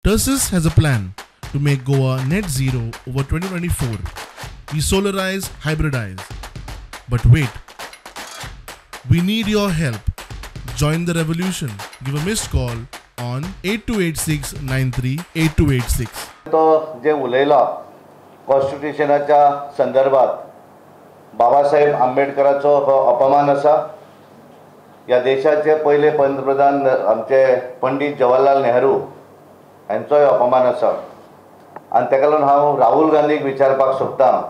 Tersus has a plan to make Goa net zero over 2024. We solarize, hybridize. But wait, we need your help. Join the revolution. Give a missed call on 8286 938286. तो जे उलयला कॉन्स्टिट्युशनाच्या संदर्भात बाबासाहेब आंबेडकराचो हो अपमान आसा. ह्या देशाचे पयले पंतप्रधान आमचे पंडित जवाहरलाल नेहरू हांचोय अपमान आसा. आनी ताका लागून हांव राहुल गांधीक विचारपाक सोदतां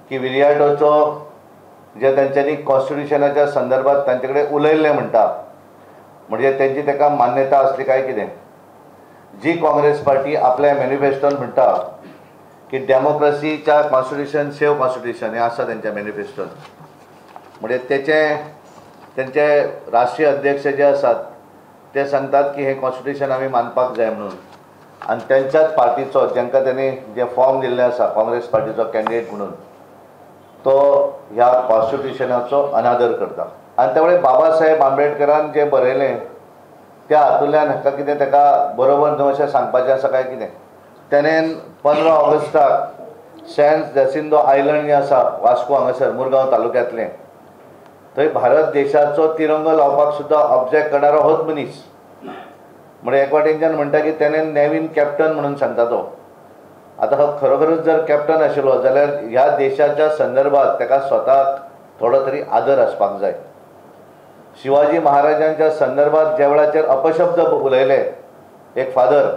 की विरियाटोचो जे तांच्यांनी कॉन्स्टिट्युशनाच्या संदर्भात तांचे कडेन उलयल्लें म्हणटा, म्हणजे तेंची ताका मान्यता आसली काय कितें? जी काँग्रेस पार्टी आपल्या मॅनिफेस्टोन म्हणटा की डेमोक्रसीच्या कॉन्स्टिट्युशन सेव कॉन्स्टिट्युशन हें आसा तेंच्या मॅनिफेस्टोन, म्हणजे तेचे तेंचे राष्ट्रीय अध्यक्ष जे आसात ते सांगतात की हें कॉन्स्टिट्युशन आमी मानपाक जाय म्हणून. आनी तेंच्याच पार्टीचो जांकां तेणी जे फॉर्म दिल्लें आसा काँग्रेस पार्टीचो कॅन्डिडेट म्हणून, तो ह्या कॉन्स्टिट्युशनाचो अनादर करता. आनी त्यामुळे बाबासाहेब आंबेडकरान जें बरयलें त्या हातूंतल्यान हाका कितें ताका बरोबर न्हू अशें सांगपाचें आसा काय कितें? तेणेन 15 ऑगस्टाक सॅन जासिंदो आयलंड जें आसा वास्को हांगासर मुरगांव तालुक्यांतलें, थंय भारत देशाचो तिरंगो लावपाक सुद्दां ऑब्जेक्ट करणारो होच मनीस. म्हणजे एक वाटेनच्यान म्हणटा की तेणेन नेवीन कॅप्टन म्हणून सांगता तो. आतां हो खरोखरच जर कॅप्टन आशिल्लो जाल्यार ह्या देशाच्या संदर्भात ताका स्वताक थोडो तरी आदर आसपाक जाय. शिवाजी महाराजांच्या संदर्भात ज्या वेळाचेर अपशब्द उलयले एक फादर,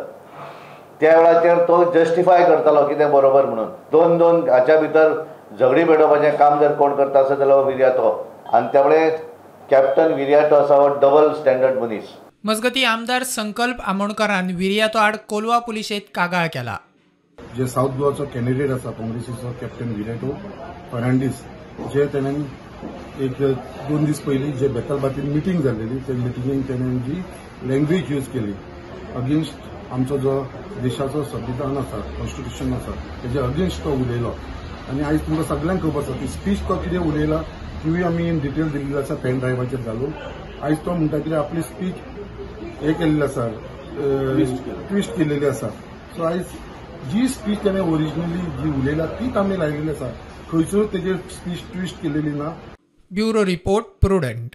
त्या वेळाचेर तो जस्टिफाय करतालो कितें बरोबर म्हणून. दोन दोन हाच्या भितर झगडी पेटोवपाचें काम जर कोण करता आसत जाल्यार हो विरियातो. आनी त्यामुळे कॅप्टन विरियातो आसा हो डबल स्टँडर्ड मनीस. मजगती आमदार संकल्प आमोणकरान विरियातो आड कोलवा पुलिशेत कागाळ केला. जे साऊथ गोवाचो कॅन्डिडेट आसा काँग्रेसीचो कॅप्टन विरियातो फर्नांडीस, जे तेणेन एक 2 दीस पयलीं जे बेतालबातीन मिटींग जाल्लेली त्या मिटिंगेन तेणेन जी लँग्वेज यूज केली अगेन्स्ट आमचो जो देशाचो संविधान आसा, कॉन्स्टिट्युशन आसा, तेजे अगेन्स्ट तो उलयलो. आनी आयज तुमकां सगळ्यांक खबर आसा ती स्पीच तो कितें उलयला तिवूय आमी इन डिटेल दिल्ली आसा पेन ड्रायव्हाचेर घालून. आयज तो म्हणटा कितें आपली स्पीच हे केल्ली आसा, ट्विस्ट केलेली आसा. सो आयज जी स्पीच तेणें ओरिजिनली जी उलयला तीच आमी लायलेली आसा, खंयसरूच तेजेर स्पीच ट्विस्ट केलेली ना. Bureau report, Prudent.